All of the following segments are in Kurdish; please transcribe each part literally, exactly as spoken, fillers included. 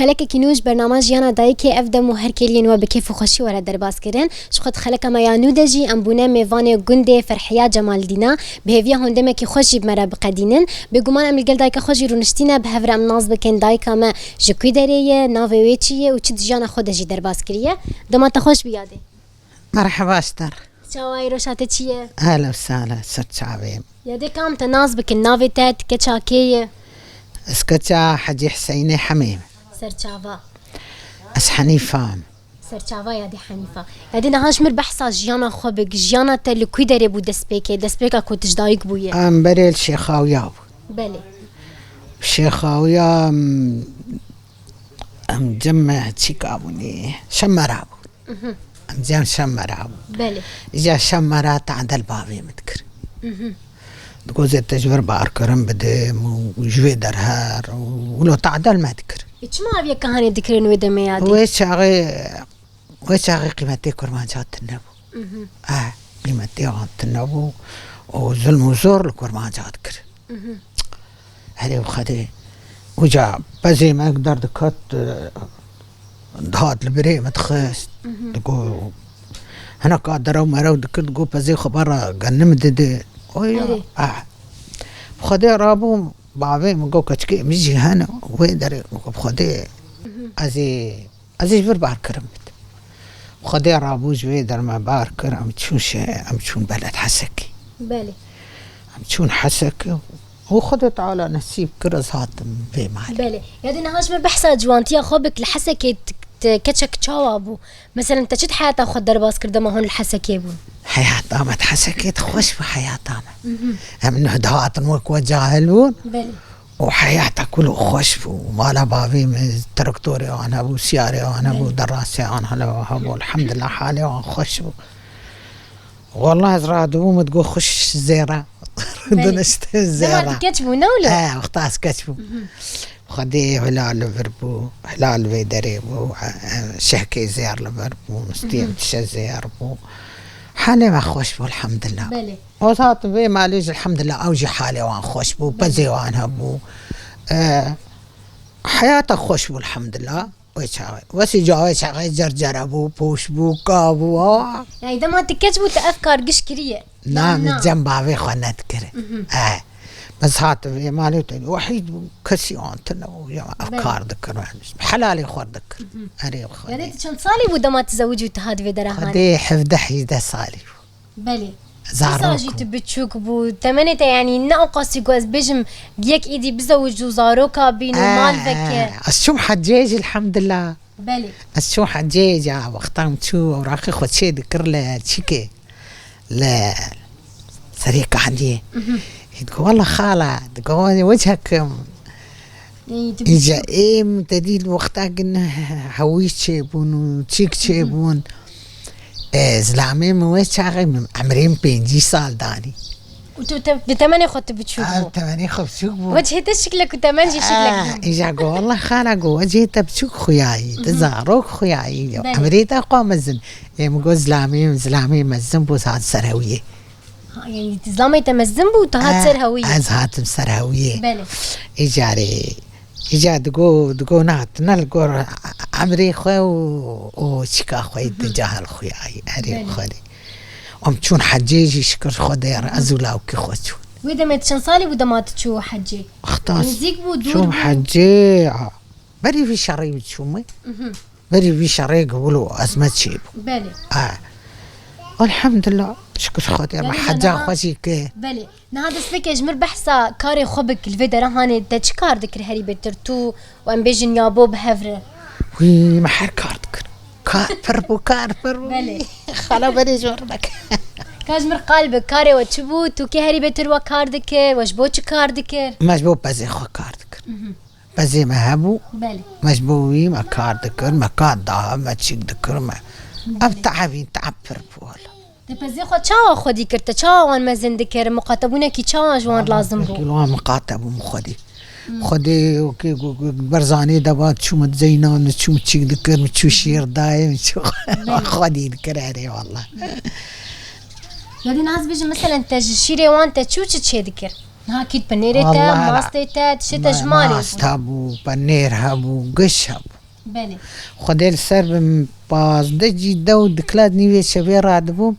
Xelekekî nû ji bernama Jiyana Dayikê ev dem û her kêliyên we bi kêf û xweşî were derbas kirin. Ji xwe di xeleka me ya nû de jî em bûne mêvanê gundê Ferhiya Cemaldîna. Bi hêviya hûn demekî xweş jî bi me re biqedînin. Bêguman em li gel dayika xwe jî rûniştîne, bi hev re em nas bikin dayika me ji kwî derê ye, navê wê çi ye û çi di jiyana xwe de jî derbas kiriye. Dema te xweş bi yadê. Merheba ji te re. Çawa yî, roşa te çi ye? Ehla û sehla, ser çavê me. Yadê kam te nas bikin, navê te, ti keça kê ye? Ez keça Hecî Hiseynê Hemê me. Serçava. Ez Henîfa me. Serçava yadê Henîfa. Yadê niha ji mir behsa jiyana xwe bik, jiyana te li kwî derê bû destpêkê, destpêka ku tu ji dayik bûye? Em berê li Şêxawiya bûn. Belê. Şêxawiya, em, em cem me çîka bûnê, Şemera bûn. Mhm. Em cem Şemera bûn. Belê. Îca Şemera tadel bavê min dikir. Mhm. Digot zê te ji vir barkirin bidim û ji vê derher û wilo tadel me dikir. E, çima ev yeka hanê dikirin wê demê yadê? Wê çaxê, wê çaxê qîmetê kurmanca tune bû. Mhm. Eh, qîmetê wan tune bû û zulm û zor li kurmanca dikir. Mhm. Herê bi Xwedê. Uca pezê me derdiket, e, dihat li birê me dixist. Mhm. Digo, hineka derew merew dikir, digo, pezê xwe bera genim didi. Oya, Erê. Ah. Bi Xwedê rabûm, bavê min got, keçikê min jî hene, wê derê, min got, bi Xwedê, Mhm. ez ê Ez ê ji vir bar kirim. Xwedê rabû ji vê der me bar kir, em çûn şe-, em çûn beled Hesekê. Belê. Em çûn Hesekê û Xwedê Teala nesîb kir ez hatim vê malê. Belê. Yadî niha ji me behsa ciwantiya xwe bik li Hesekê t-, t-, keçek çawa bû? Meselen te çi di heyata xwe derbas kir dema hûn li Hesekê bûn? Heyata me di Hesekê de xweş bû heyata me. Mhm. Em nuh dihatin wek we cahil bûn. Belê. û heyata kul û xweş bû. Mala bavê min traktorê wan hebû, siyarê wan hebû, Belê. derasê wan hele hebû. Elhamdulillah halê wan xweş bû. Wallah ez radibûm, min digot xweş zêre. Belê. Diniştin Dema zêre. tu keç bû, ne wilo? He, wexta ez keç bûm. Mhm. Xwedê hilal li vir bû, hilal vê derê bû, e, e, şehkê zêr li vir bû, mistiyê Mhm. tişe zêr bû. Halê me xweş bû, elhamdulillah. Belê. Ez hatim vê malê jî, elhamdulillah, ew jî halê wan xweş bû, pezê wan hebû. E, heyata xweş bû, elhamdulillah. Wê çaxê. Wesî ca wê çaxê cercere bû, poş bû, ka bû, awa. Yani dema tu keç bû, tu ev kar giş kiriye? Na, Na, min na. cem bavê xwe nedikir. Mhm. E, ez hatim vê malê te, wehîd bû, kesî wan tune bû, ya ev Belê. kar dikir. Helalê xwe dikir. Mhm. Erê xwe. Yani tu çend salî bû dema tu zewicî û tu hat vê dera hanê? Xwedê hevdeh hêzdeh salî bû. Belê. Zarok Kisa jî bû. tu biçûk bû. Temenê te, yanî ne ewqasî ku ez bêjim yek êdî bizewic û zaroka bîn û mal veke. Eh, ez çûm hecê jî, elhamdulillah. Belê. Ez çûm hecê, ya wextan çû ewraqê xwe çê dikir li çikê, li Serê Kadiyê. Mhm. Ê digo, "Wela xala," digo, "wecihek Ê, tu Îca biçûk. êm te dî li wexta gin hewî çêbûn û çîk çêbûn. E, zilamê min wê çaxê min emrê min pêncî sal danî. Û tu te-, di temenê xwe tu biçûk Ev bû. temenê xwe biçûk bû. Wecihê te şiklek û temen jî şiklek Ah, bû. Îca go, "Wela xala," go, "wecihê te biçûk xuyayî, tu Hı hı. zarok xuyayî, Belê. emrê te xwe mezin." Ê min go, "Zilamê min, zilamê mezin bû, zan ser hewiyê." Ha, yani zilamê te mezin bû, tu hat Eh, ser hewiyê. ez hatim ser hewiyê. Belê. Îcarê, îca digo, digo na, tu ne li gor emrê xwe û, û çika xwe Hı hı. tu cahil xuyayî, erê Belê. xwe de. Em çûn hecê jî şikir xwe de, ez û lawkî xwe çûn. Wê demê tu çend salî bû dema tu çû hecê? Xtas Nêzîk bû, dûr çûm bû? hecê, a, berî vî şerî çûm. Mhm. Berî vî şerê wilo ezmet çêbû. Belê. Ha. Elhamdulillah. Şikir Xwedê me Yani heca niha xwe jî ke. Belê. Niha dest pê ke ji mir behsa karê xwe bik li vê dera hanê te çi kar dikir herî bêtir tu û em bêjin ya bo bi hev re? Wî me her kar dikir. Kar pir bû, kar pir bû. Belê. Xala berê jor nek. Ka ji mir qal bi karê we çi bû? Tu kê herî bêtir we kar dikir? We ji bo çi kar dikir? Me ji bo pezê xwe kar dikir. Mhm. Pezê me hebû. Belê. Me ji bo wî me kar dikir, me kar da, me çîk dikir, me. Ev Belê. teebîn, teeb pir bû wela. Te pezê xwe çawa xwedî kir? Te çawa wan mezin dikir? Muqatebûnekî çawa ji wan lazim bû? Wan muqatebûm xwedî. Hmm. Xwedî, wekî ku, ku, berzanê de ba çûm zeynan, çûm çîk dikir, çû şîr dayê, çû Belê. xwedî dikir, erê wela. Ya dî naz bêjim, meselen te ji şîrê wan te çû çi çê dikir? Niha kî penêrê te, Vallahi la. mastê te, tiştê te ji malê Mast bû. hebû, penêr hebû, giş hebû. Belê. Xwedê li ser bim, pazdeh cî dew diklat nîvê şevê radibûm,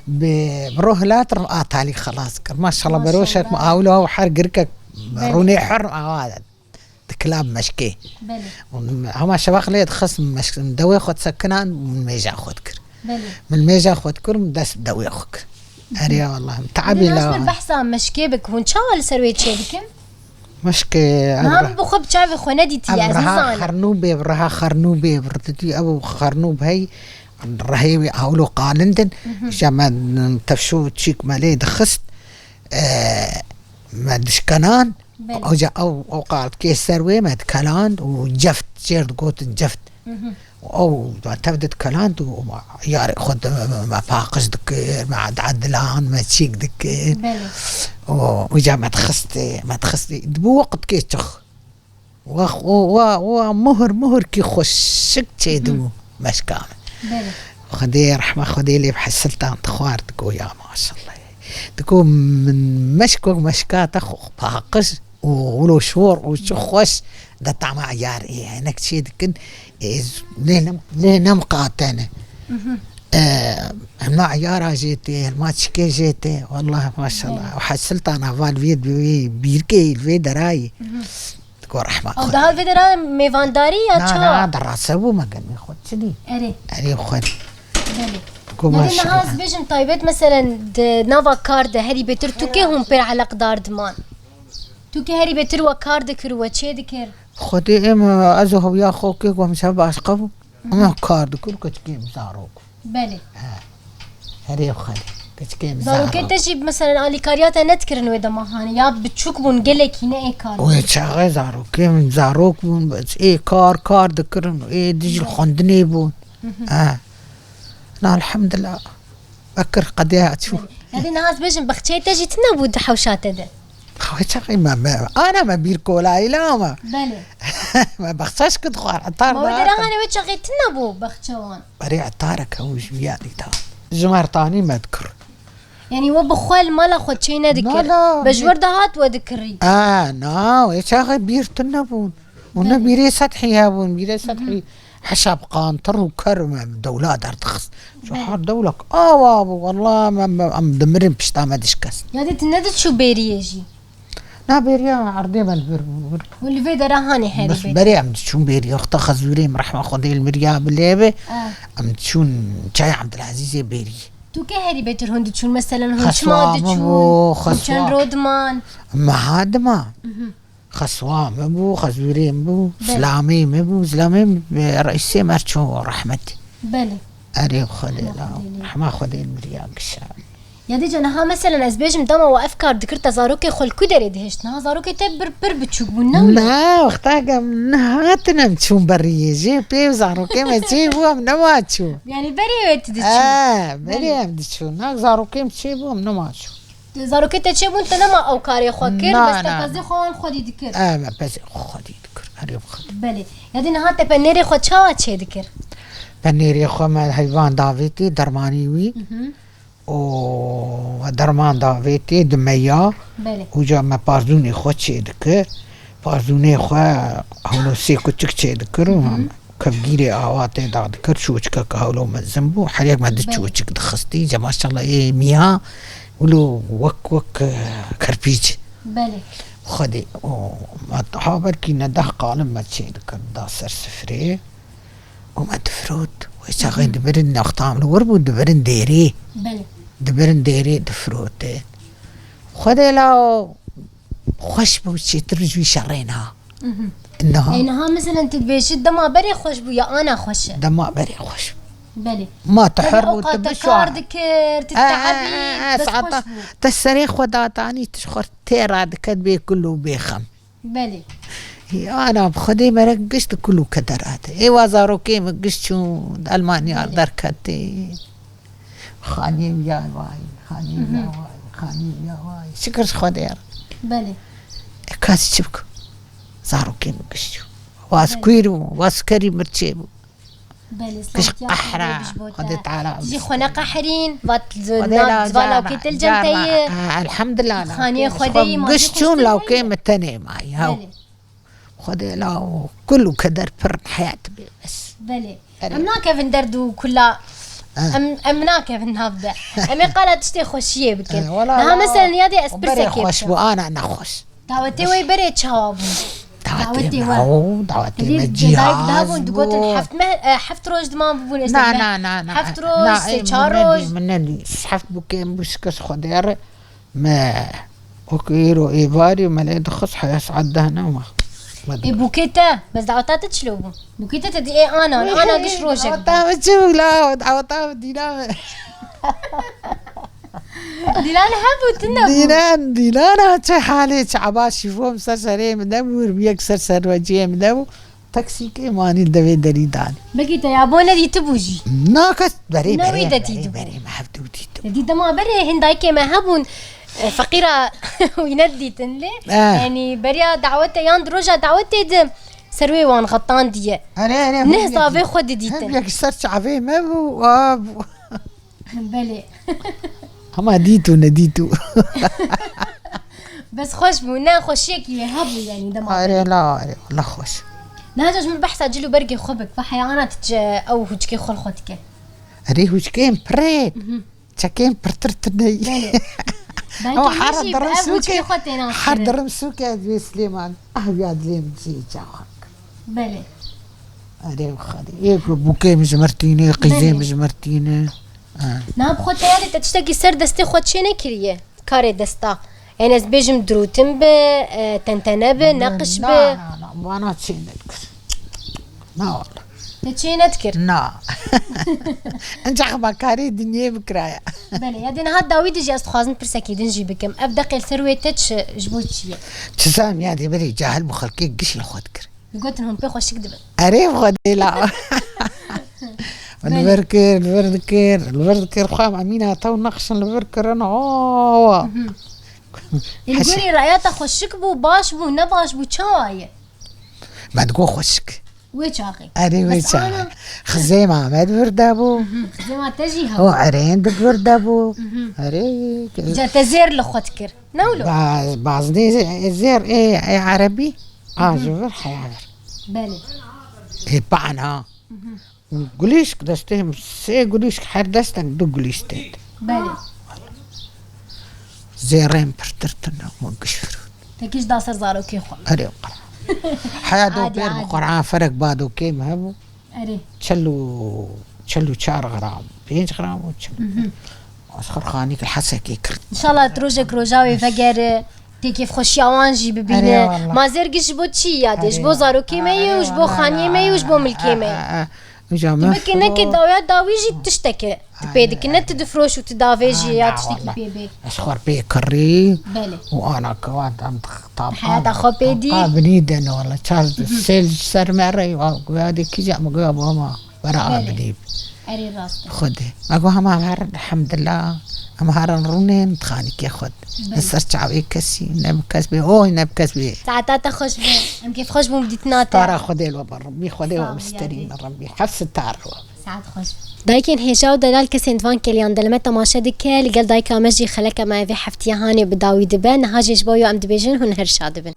bi, bi roh hilat rim a talî xelas kir. Maşallah, Maşallah. beroşek mi awlo her girkek Belê. rûnê her awa dikla bi meşkê. Belê. Hema şeveq lê dixist meşk, dewê xwe disekinan, min mêja xwe dikir. Belê. Min mêja xwe dikir, min dest bi dewê xwe kir. Erê ya Allah, min teebî Dê la. Nasir behsa meşkê bik, hûn çawa li ser wê çêdikin? Meşkê, ev Niha re-, min bi xwe bi çavê xwe nedîtiye, ev ez reha nizanim. Xernûbê, bi reha Xernûbê, bi ridî ew Xernûb hey, rehê wê awlo qalindin. Mhm. Îja me tevşo çîk me lê dixist, e, me dişkenan. Belê. Oca ew, ew qalkê ser wê me dikeland û ceft, jêr digotin ceft. Mhm. Û ew tev didikeland û yarê xwe di, me paqij dikir, me edilan, me çîk dikir. Belê. Û wîca me dixistê, me dixistê. Di bo weqtkê çix. Wa, wa, wa, wa muhir, muhir kî xweşik çêdibû Mhm. meşka me. Belê. Xwedê rehma Xwedê lê bi hesiltan dixwar, digo ya maşallah. Digo min meşk wek meşka te xwe paqij û wilo şor û çi xweş de tama iyar ê henek çê dikin, ê, lê nem, lê nem qatene. Mhm. E, hema iyara jê tê, hema çikê jê tê, wallah maşallah. Belê. Û hesiltan heval vê, vê bîrkê, vê derayê. Mhm. Digo rehma Ew Xwedê. Daha vê de ra mêvandarî ya Na, çawa? na, derase bû me gelmê xwe çi dî? Erê. Erê xwe. Belê. Digo Yanî maşallah. niha ez bêjim taybet meselen di nava kar de herî bêtir tu kê hûn pê eleqdar diman? Tu kê herî bêtir we kar dikir, we çê dikir? Xwedê em, ez û hewiya xwe kê ku em şev başqa bû. Ama kar dikir keçikê em zarok. Belê. He. Herê xwe. Keçikê em Zarokê zarok. te jî, meselen, alîkariya te nedikirin wê dema hanê? Ya biçûk bûn, gelekî ne ê kar? Wê çaxê zarokê min zarok bûn, bes ê kar, kar dikirin, ê dijî xwendinê bûn. Hı hı. He. Na, elhamdulillah. Bekir qediya çû. Belê. Yadî niha ez bêjim, bexçeyê te jî tune bû di hewşa te de? Xwe çaxê me, me, ana me bîr kolayî la me. Belê. Me bexçeş kid xwar, etar Ma wê da dera kin. Hane wê çaxê tune bû bexçe wan? Berê etarek ew ji wî yadî da. Ji mertanî me dikir. Yanî we bi xwe li mala xwe çê nedikir? Na, na, Be ji me- wir de hat we dikirî? A, na, wê çaxê bîr tune bûn. Û ne Belê. bîrê sethî hebûn, bîrê sethî Hı hı. heşa bi qantir û ker me dewla derdixist. Ji Belê. her dewlek awa bû, wallah, em, em, em dimirin pişta me dişkest. Ya dê tu nediçû bêriyê jî? Na, bêriya erdê me li vir bû, vir. Û li vê dera hanê herî Bes bêtir. berê em diçûn bêriya, wexta Xezûrê min rehma Xwedê li miriya bi lê be, Ah. em diçûn çaya Ebdilezîzê bêrî. Tu kê herî bêtir hûn diçûn? Meselen hûn çima Xeswa min diçûn? bû, Hûn çend xeswa. ro diman? Meha dima. Mhm. Xeswa me bû, Xezûrê min bû, Belê. Zilamê me bû, Zilamê min, e, reîsê me çû rehmet. Belê. Erê Xwedê Rehma la, Xwedê lê. Rehma Xwedê miriya gişa. Ya dîca niha meselen ez bêjim dema we ev kar dikir te zarokê xwe li ku derê dihişt? Niha zarokê te bir, pir biçûk bûn, ne wilo? Na, wexta ke em nehatin em çûn beriyê jê, pê zarokê me çê bû em nema çûn. Yanî berê wê tu diçûn? E, berê Belê. em diçûn. Na, zarokê em çê bû em nema çûn. Zarokê te çêbûn, te nema ew karê xwe kir, Na, bes te na, pezê na. xwe wan xwedî dikir. E, me pezê xwe xwedî dikir, herê xwedî. Belê. Ya dî niha te penêrê xwe çawa çê dikir? Penêrê xwe me heyvan davêtê, dermanî wî. Mhm. Û derman davêtê, di meya. Belê. Û ca me parzûnê xwe çê dikir. Parzûnê xwe hewlo sê kuçik çê dikir û Mhm. kevgîrê awa tê da dikir, çûçikek hewlo mezin bû, her yek me du Belê. çûçik dixistî, ca maşallah ê miya wilo wek, wek, e, kerpîç. Belê. Xwedê, û me ha belkî ne deh qalim me çê dikir, da ser sifrê û me difirot. Wê çaxê Hı hı. dibirin, wexta em li wir bû, dibirin dêrê. Belê. Dibirin dêrê difirotê. Xwedê la xweş bû, çêtir ji wî şerê niha. Mhm. Niha. Ey, niha meselen tu dibêjî dema berê xweş bû ya ana xweş e? Dema berê xweş bû. Belê. Ma tu Belê, her bû, ewqat tu te bişuha. kar dikir, tu E, e, teebî, e, e, bes saeta xweş bû. te serê xwe datanî, tu ji xwe tê radiket bê kul û bê xem. Belê. Ya ana bi Xwedê merek giş di kul û kederat. Ê wa zarokê min giş çûn, Elmanya Belê. derketê. Xaniyê wî ya vay, xaniyê wî ya Mhm. vay, xaniyê wî ya vay. Şikir ji Xwedê ya. Belê. E, kas çi bik? Zarokê min giş çû. Waz Belê. kuîr bû, waz kerî mirçê bû. Belê, Giş saxtiya qehra, xwe bêbiş bote. Xwedê Teala Jî bistîne. Xwe neqehrîn, vat Xwedê la ziva cara, lawkê til cara, cem te ye. Ha, elhamdulillah, Xaniyê lawkê xwe deyî, xwe ma giş jî çûn xwestî lawkê ye. Me tenê mayî, haw. Belê. Xwedê la û kul û keder pir heyat bê bes. Belê. Belê. Em nakevin derd û kula. Ha. Em, em nakevin nav de. Em ê qala tiştê xweşiyê bikin. E, wala Niha la, meselen ya dê ez o berê pirsekê xweş bikim. Bû, ana nexweş. Dawetê we berê çawa bû? Dawetê Dawetê me, we. O, dawetê Hevî me cihaz bûn, digotin bû. Heft meh, e, heft roj diman bûbûn, Na, na, na, na. Heft roj, Na, sê, ê, çar min nedî, roj. Min nedî. Heft bûkê min bû şikes Xwedê re. Me, wekî îro êvarî me lê dixist heya saet deh ne ma. Ê, bûkê te, bes daweta te çilo bû? Bûkê te te dî, ê, ana, ana giş rojek bû. Daweta min çi bû la, daweta min dîna me. Dîlan hebû, tune bû. Dîlan, dîlan ha çi halê, çi eba şîfo min ser serê min de bû, bir yek ser serweciyê min de bû. Taksîkê manî devê derî danî. Belkî te ya bo nedîtibû jî. Na kes berê, Ne berê, wî de berê, dîtibû. Berê me hevdû dîtibû. Dî dema berê hin dayikê me hebûn, e, feqîra wî nedîtin lê. Eh. Yanî beriya dawetê yan di roja dawetê de ser wê wan xetandiye. Erê, erê, Ne hevdû hesabê dît-, xwe didîtin. Hevdû yek ser çavê me bû, a, bû. Belê. Hema dît û nedît û. Bes xweş bû, ne xweşiyekî wê hebû, yanî dema Are la, are, wala xweş. Niha ji min behsa cil û bergê xwe bik, va heyana tu çi ew hûçkê xwe li xwe dike. Erê hûçkên pirê, Mhm. çekên pirtir tune ye. Belê. Ama Belkî her me jî bi dirim ev sûkê, hûçkê xwe têna her kirin. Dirim sûkê ez wê Silêman. Ah ya dilê min jî cawan. Belê. Erê xwedê. Ê ku bûkê min ji mir tîne, qîzê Belê. Min ji mir tîne. Ha. Na bi xwe teyarê te tiştekî ser destê xwe çê nekiriye? Karê desta. Yanî ez bêjim dirûtin bi, e, tentene bi, neqiş bi. Na, na, na, bana çê nedikir. Na wala. Te çê nedikir? Na. Encax ma karê dinyê bikiraya. Belê, ya dê niha dawî de jî ez dixwazim pirsekî din jî bikim. Ev deqê li ser wê te çi, ji bo çi ye? Çi zam ya dê berê cahil bû xelkê giş li xwe dikir. Digotin hûn pê xweşik dibin. Erê Xwedê la. Min Belê. Li vir kir, li vir dikir, li vir dikir. Xwem Emîna tew nexşin li vir kirin. Awa. Mhm. Li Heşe. Gorî raya te xweşik bû, baş bû, ne baş bû, çawa ye? Me digo xweşik. Wê çaxê. Erê wê Bes çaxê. Ana. Xizê Mamed vir de bû. Mhm. Xizê ma te jî hebû. O erên di vir de bû. Mhm. Erê. Ca te zêr li xwe dikir. Ne wilo? Ba-, baznê zê-, zêr ê, ê erebî. A ji vir heya vir. Belê. Ê bana. Mhm. Gulîşk destê min sê gulîşk her destek du gulîşk têt. Belê. Zêrên pirtir tune û giş firût. Tekî ji da ser zarokê xwe. Erê qira. Heya do Adî, pêr bi adî. Qur'an ferek badokê min hebû. Erê. Çil û, çil û çar gram, pênc gram û çil. Mhm. Ez xwe xanîk li Hesekê kir. Înşallah tu rojek roja wê vegere, tê kêfxweşiya wan jî bibîne. Erê wallah. Ma zêr giş ji bo çi ya dê? Ji bo Erê. Zarokê me ye û ji bo Erê xaniyê me ye û ji bo wallah. Milkê me ye. Erê, erê. Îja Tu min bikî ne ki firo- dawiya dawî jî tişteke tu pê dikî. Ne tu difroş û tu davêjî ya tiştekî pê bê. Ez xwe pê kirî Belê. Û ana kewa dem tam Heyata xwe pê dî. Binî de ne wala çar sêl ji ser me re wa guya de kîja me guya bama wera Belê. Binî. Erê rast e. Xwedê. Me got hema em her elhamdulillah em herin rûnên dixanîkê xwe. Belê. Ne ser çavê kesî, ne bi kes bê, oy ne bi kes bê. Saeta te xweş be. Em kêf xweş bûn bi dîtina te. Tara Xwedê li we be Rebbî, Xwedê Sağ ol, we bisterî yadê. Me Rebbî. Heft sitar li we be. Saet xweş. Dayikên hêja û delal kesên di van keliyan de li me temaşe dike, li gel dayika me jî xeleka me vê heftiya hanê bi dawî dibe. Niha jî ji bo yo em dibêjin hûn her şa dibin.